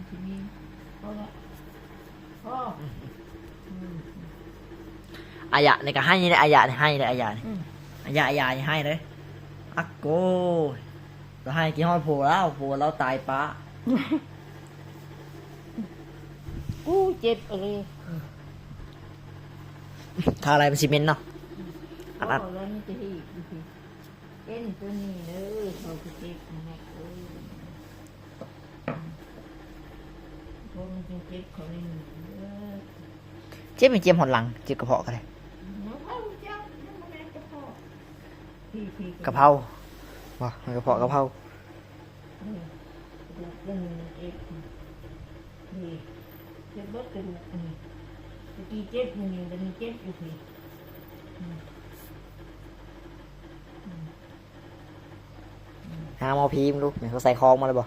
ທີ່ມີ ພໍລະ ພໍ ອາຍະນີ້ກໍໄຫ້ເດ້ ອາຍະນີ້ໄຫ້ເດ້ ອາຍະນີ້ ອາຍະ ອາຍະນີ້ໄຫ້ເດ້ ອັກໂກ ລາວໄຫ້ຄິດຮອດຜົວລາວ ຜົວລາວຕາຍປະ ອູ້ ເຈັບອີ່ຫຼີ ຖ້າໄດ້ມັນຊິເໝັນເນາະ ອັດໆ ເປັນຕົວນີ້ເດີ ເຂົາກໍເຈັບແມ່ເອີຍ ເຈັບ ມັນເຈັບຮອດຫຼັງ ເຈັບກະເພາະກໍໄດ້ ກະເພົາ ບໍ່ ມັນກະເພາະກະເພົາ ເອີ ກະດູກຕົວນີ້ມັນເຈັບ ນີ້ ເຈັບເບິດກະດູກ ອັນນີ້ ຕະກີ້ເຈັບຢູ່ນີ້ ບັດນີ້ເຈັບຢູ່ພີ້ ອືມ ຫາໝໍຜີມລູກ ເຂົາໃສ່ຂອງມາແລ້ວບໍ່?